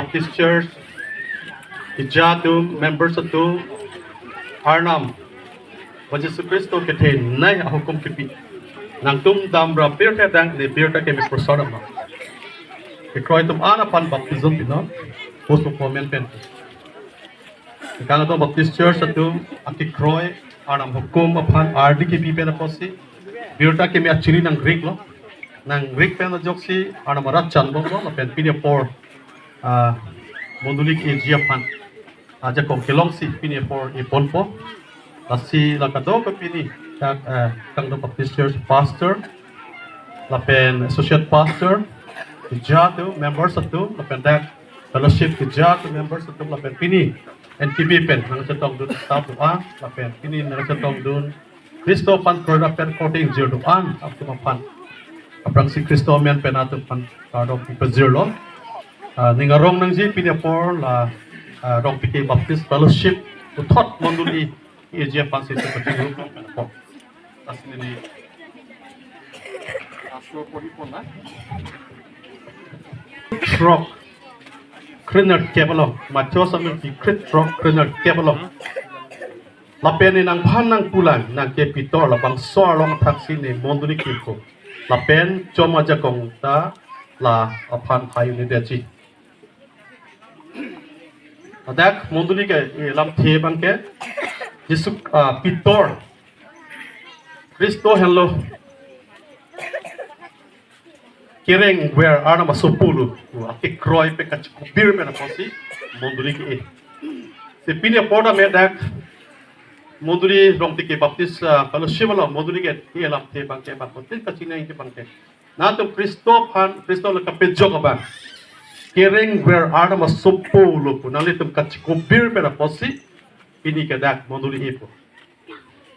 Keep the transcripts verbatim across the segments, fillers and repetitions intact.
Baptist Church, keja atum, members atum, Arnam, ba Jisu Khristo kethenei ahukum kipi, nangtum damra pirthe dang ne pirthe keme prosor ama. Kekroi atum an aphan baptism pinon, post of women pen. Kangtung Baptist Church atum akekroi Arnam hukum aphan ardi kipi pen apotsi, birta keme achiri nangrik lo. Nangrik pen ajoksi Arnam arat chan bomlo, lapen pini apor, ah, mondoli ke-eji aphan ajakong kelongsi pini apor eponpo. Lasi la kadokave pini, ah, Kangtung Baptist Church Pastor, lapen Associate Pastor, keja atum, members atum, lapen dak fellowship keja atum, members atum, lapen pini N K B pen nangchetongdun staff do-an, lapen pini nangchetongdun Khristo aphan kroira pen korte ingjir do-an atum aphan, aphrangsi Khristo amen pen atum aphan kardom pajirlo. Ah, ning arong nangji pini apor la, ah, Rongpike Baptist Fellowship puthot mondoli eji aphansi tu kachingrum nangpo. Lasi neli asro pori pon na. Throk krenerkep along, Matthew amen pi kre throk krenerkep along. Lapen ne nangphan nangpulang, nang ke Pitor, labangso arlong athaksi ne mondoli kimpo. Lapen chom ajakong ta la aphan hai ne detji. Ladak mondoli ke, eh, lamthe abang ke, Jisu, ah, Pitor, Khristo henlo kereng ver Arnam asopo lo, akekroi pen kachikubir pen apotsi mondoli ke-e. Si pini apor tame dak mondoli Rongpike Baptist, ah, Fellowship along mondoli ke-e lamthe abang ke, abang kotin kachinang ke abang ke, nangtum Khristo aphan, Khristo le kapejok abang, kereng ver Arnam asopo lo pu nanglitum kachikubir pen apotsi pini ke dak mondoli epo.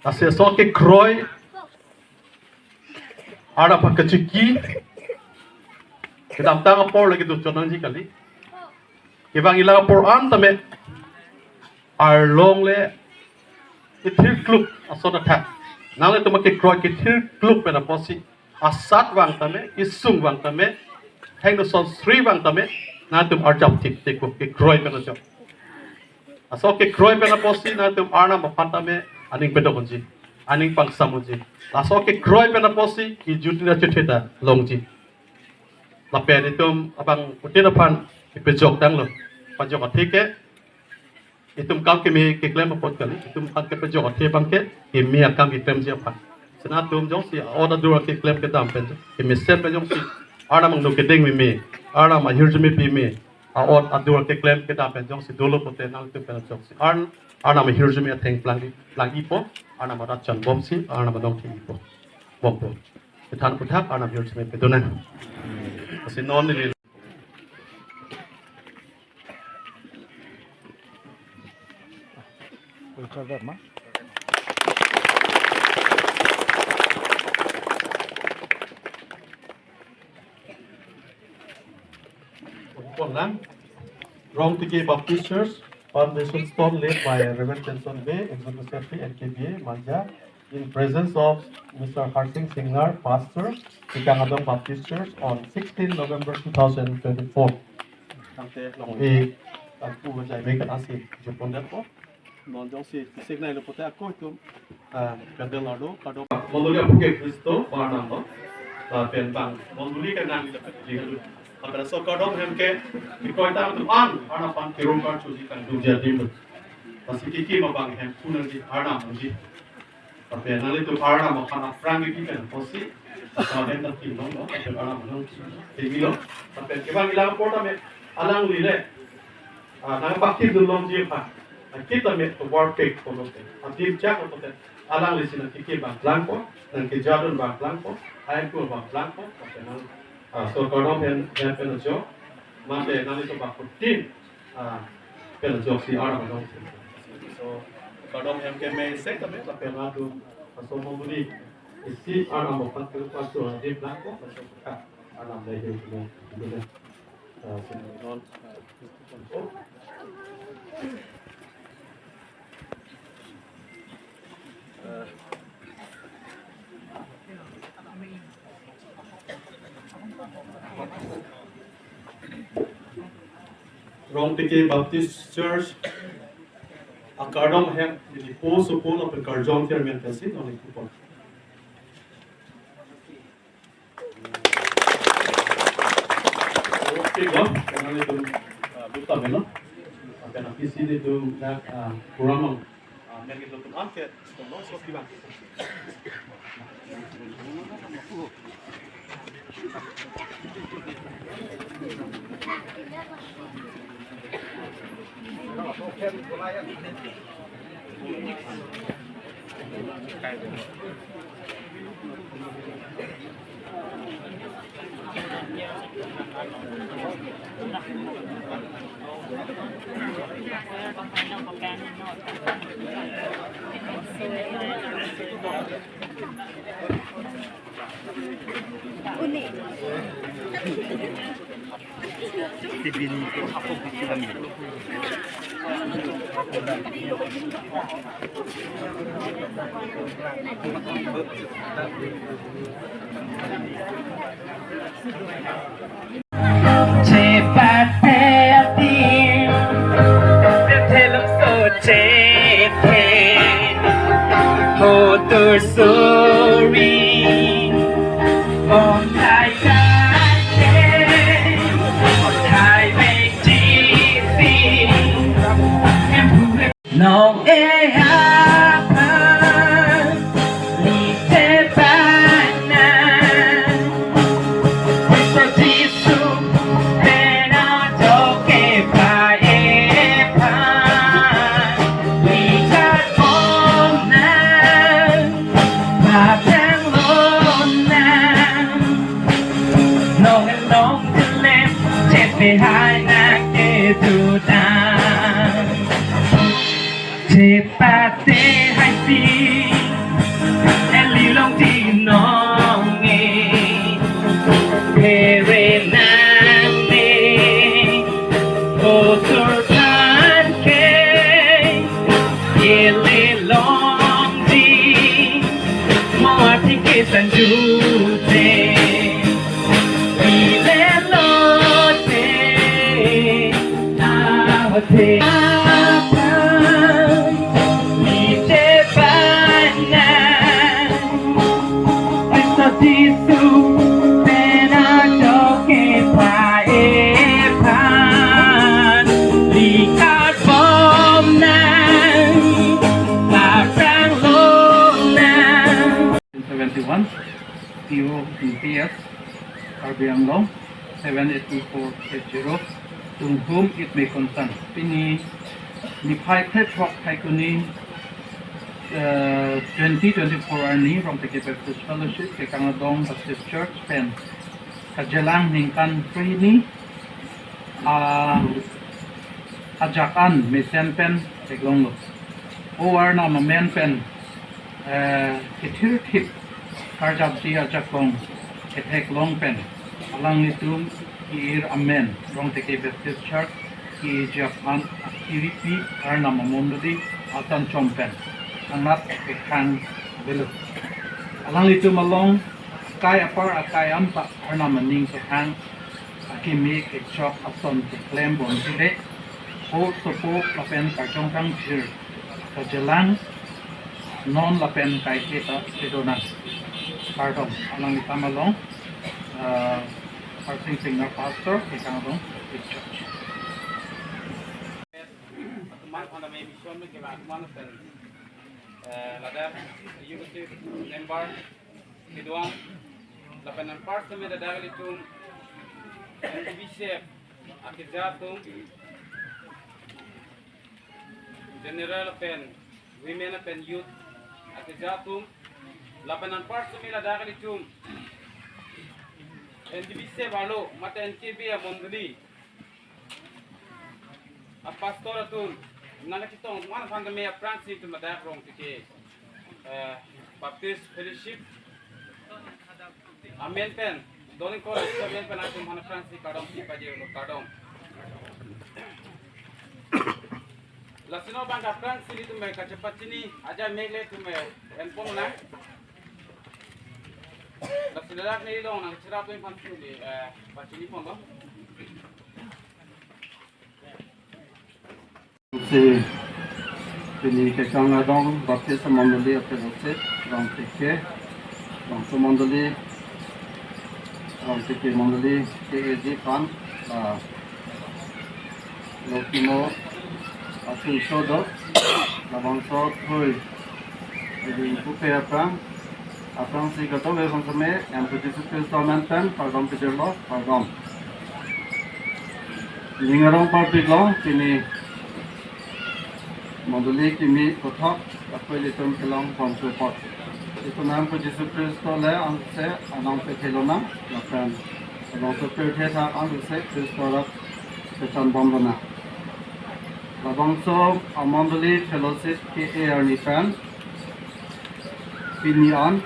Lasi laso kekroi Arnam aphan kachiki, kedamtang apor lake do chonangji kali. Kevang ila apor an tame arlong le kethirkluk ason athak. Nanglitum akekroi kethirkluk pen apotsi, asat vang tame, isung vang tame, hengno son sri vang tame, nangtum arjap thip thip kekroi pen ajo. Laso kekroi pen apotsi nangtum Arnam aphan tame aning pedok unji, aning pangsam unji. Laso kekroi pen apotsi kejut ni achethe ta longji. Lapen itum abang utin aphan kepejok tanglo. Pajok athe ke itum kam keme keklem apot kali, itum aphan kepejok athe abang ke keme akam keklemji aphan. Si nangtum jongsi a'ot adur keklem kedam pen, kemesen pen jongsi Arnam angno kedeng meme, Arnam ahirjume peme, a'ot adur keklem kedam pen jongsi dolo pote nangtum pen jongsi Arn, Arnam ahirjume atheng plang, plang-ipo, Arnam arat chan bomsi, Arnam adong theng-ipo, bompo. Kethan aphuthak Arnam ahirjume pedonang. Lasi non neli Pon lang. Rongpike Baptist Church, foundation stone laid by Reverend Tenson Bey, Executive Secretary, N K B A, Manja, in presence of Mister Harsing Singnar, Pastor, Sikang Adong Baptist Church, on sixteen November two thousand twenty-four. Tangte long e, tangku jai me kan asi, jepon detpo. Non jongsi, tisik nai lo pote ako itum, ah, candle ardo, kardom. Mondoli aphu ke Khristo, ba Arnam lo. Lapen bang, mondoli ke nang, jing alu. Lapen laso kardom hem ke, kekroi atum an, Arnam aphan kerum karchuji kangdungji adim lo. Lasi kekim abang hem, punangji, Arnam ji. Lapen nanglitum Arnam aphan aphrang kipi pen apotsi, lapen nangkim longlo, lapen Arnam nangkim longlo. Lapen kevang ila apor tame, alangli le, ah, nangpakimdun longji aphan, ah, kita me to work cake kono te. Adim chak kono te. Alangli si nangkekim abang plangpo, nangkejadun abang plangpo, ahem pu abang plangpo, lapen nang, ah, so kardom hem, hem pen ajo, mate nanglitum abang kutin, ah, pen ajoksi Arnam adong. So, kardom hem ke me sek tame, lapen atum, ah, so mondoli, isi Arnam aphan kerupa so adim plangpo, laso ka Arnam le hem ke me, ah, so non, ah, Rongteke Baptist Church akardom ahek neli post opon lapen karjong chairman pensi nangli kupon. Okay, go. Karena itu, uh, buta melo. Apa yang visi itu nak, uh, kurang, uh, yang itu tuh angket, tuh loh, sok di bang. Chepate adim, Bethel so chepate, hotur suri, om thai thai, om thai vek jisi, em phu nong e aphan, lite bana, Kristo Jisu pen ajoke pa ephan, likat bom nang, patang lom nang, nong nong telem, chepe hai nak ke tutan. Chepate hai si, eli long di nong e, phere nang me, osur than ke, ele long di, mo athi ke sanju te, ile lo te. Ate apa ni te bana, Kristo Jisu pen ajoke pa ephan, likat bom nang, patang lom nang. Seventy-one, P O in P S, Karbi Anglong, seven eight two four eight zero, to whom it may concern. Pini, niphai krethrok Phaikuni, eh, twenty twenty-four arni, Rongteke Baptist Fellowship, Kekang Adong Baptist Church pen, kachelang ningkan krehini, ah, ajak an mesen pen theklonglo. O Arnam amen pen, eh, kethirthip karjapji ajakong ketheklong pen, alanglitum ke-ir amen, Rongteke Baptist Church ke-irji aphan kiripi Arnam amondoli atanchom pen anat kekhang avelo. Alanglitum along akai apar akai anta Arnam aning kehang akeme kechok ason keklem bomji le, ho sopo lapen karjong kangthir kachelang non lapen kaike ta kedo nang. Kardom, alanglitum along, eh, Parsing Singnar, Pastor, Kekang Adong Baptist Church. Teman anda main mission ke teman, eh, ladak executive member kedo-an, lapen anpar seme ladak ilitum N T B C F akeja atum, general pen, women pen youth akeja atum, lapen anpar seme ladak ilitum N T B C F arlo mate N K B amondoli apastor atum, nangkachetong atum aphan tame aphrangsi itum ladak Rongteke, eh, Baptist Fellowship amen pen, doning kor amen pen itum aphan aphrangsi kardom si pajirlo, kardom. Lasi non abang aphrangsi itum kachepachini aja mek le itum enpon nang. Lasi ladak neli along nangcherap atum aphan itum, eh, pachiniponlo. Si pini Kekang Adong Baptist Mondoli a-fellowship, Rongteke, Rongso Mondoli, Rongteke Mondoli, K A G aphan, ah, Lokimo athui so do, labangso athui, jadi bupe aphrang, aphrangsi kadokave aphan sitame, Emprek Jisu Khristo amen pen kardom pajirlo, kardom. Ning arong parpiklo, pini mondoli kimi kothok, kaprek ilitum kelong ponso apot. Itum Emprek Jisu Khristo le anse anong pethelonang, lapen labangso pirthe thak anse Khristo rat kechan bomlonang. Labangso amondoli fellowship K A arni pen, pini an,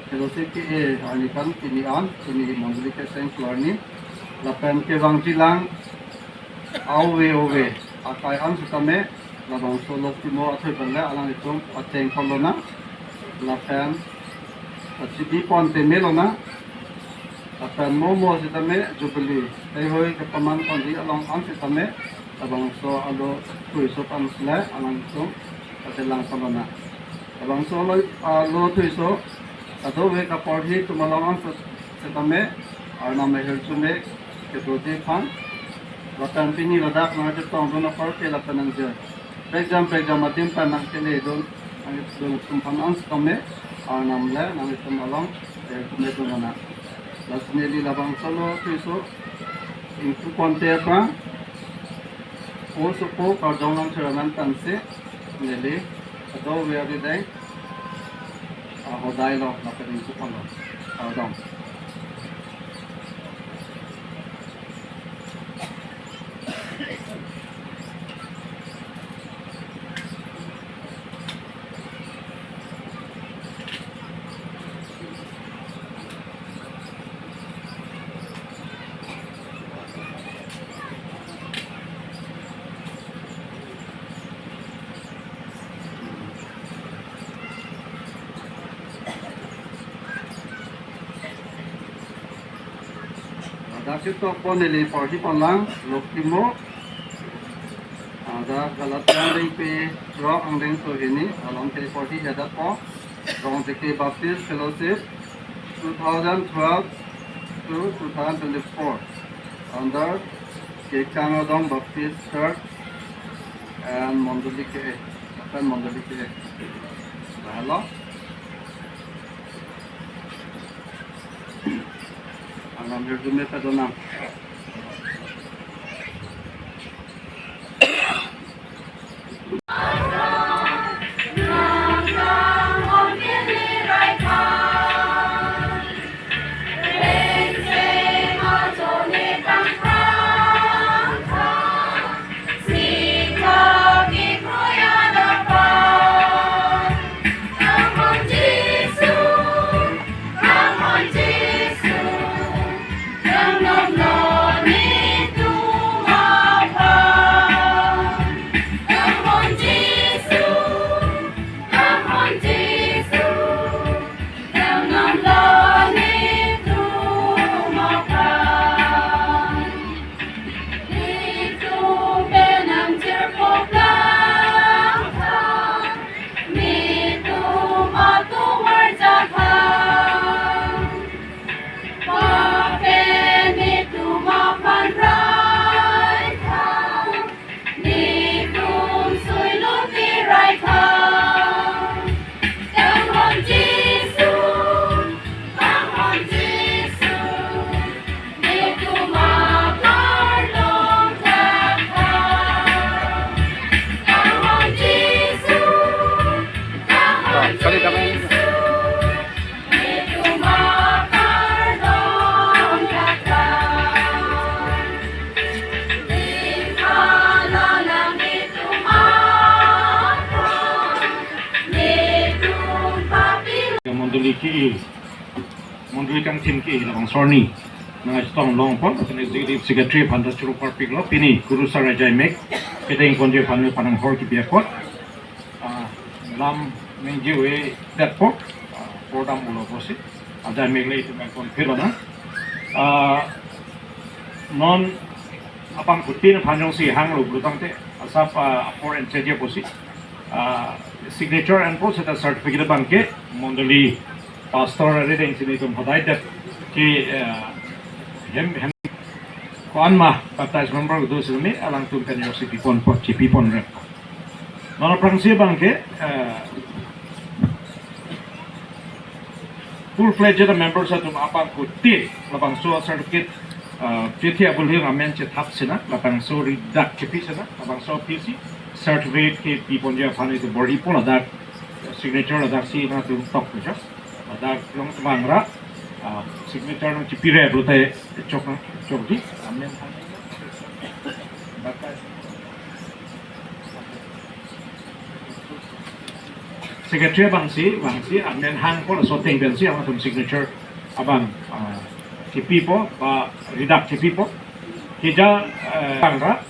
fellowship K A arni pen pini an, pini mondoli kecheng arni, lapen kevangjilang ave ave akai an sitame, labangso Lokimo athui pen le alanglitum acheng ponlonang, lapen achibi pon temelonang, lapen mo mo sitame Jubilee, tei hoi kepaman ponji along an sitame, labangso alo athui so aphan le alanglitum achelang ponlonang. Labangso alo, alo athui so, kadokave kaporhi atum along an sitame, Arnam ahirjume kedoji aphan, lapen pini ladak nangchetongdun apor ke lapen nangje prekjam prekjam adim pen nangkeledun, nangdun atum aphan an sitame, Arnam le nanglitum along, eh, kumedun nang. Lasi neli labangso alo athui so ingpu ponte aphrang, o sopo kardom nangcherap nang tangsi, neli kadokave arideng ahodailo, lapen ingpu ponlo. Kardom. Ladak si tok pon neli porhi ponlang, Lokimo. Ada Galatia angdengpi throk angdengso hini, along ke porhi hadak po. Rongteke Baptist Fellowship, two thousand twelve to two thousand twenty-four, under Kekang Adong Baptist Church and Mondoli K A, and Mondoli K A. Lahelo. Arnam ahirjume pedonang. Mondoli ke, mondoli kangthim ke labangso arni nangchetong longpon, lapen Executive Secretary aphan ta choro parpiklo, pini Kurusar ajaimek kedeng ponji aphan le panang hor kipi apot, ah, lam ningjevedetpo, ah, program ulo pusi, ajaimek le itum nangpon phirlo na. Ah, non Apang kutin aphan jongsi hanglo pulo tangte, asap, ah, apor encheji apotsi, ah, signature enpo seta certificate abangke mondoli pastor arideng si nelitum hadai det ke, ah, hem, hem ko-an ma baptized member do sitame alangtum pen jongsi piponpo, chipiponrep. Non aphrangsi abangke, ah, full-fledged member atum apang kutin labangso certificate, ah, chithi abulhing amen chethap sina, labangso ridak chepi sina, labangso aphi si certificate kepiponji aphan itum bor-ipo, ladak signature ladaksi nangtum tok puja. Ladak longvangra, ah, signature nangchipirep pulote chok nang, chokji. Amen. Secretary abangsi, abangsi amen hangpo, laso ateng pensi nangtum signature abang, ah, chipipo, ba ridak chipipo. Kija, eh, vangra,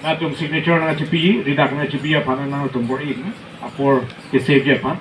nangtum signature nangchipi, ridak nangchipi aphan nangtum bor-i, apor keseji aphan.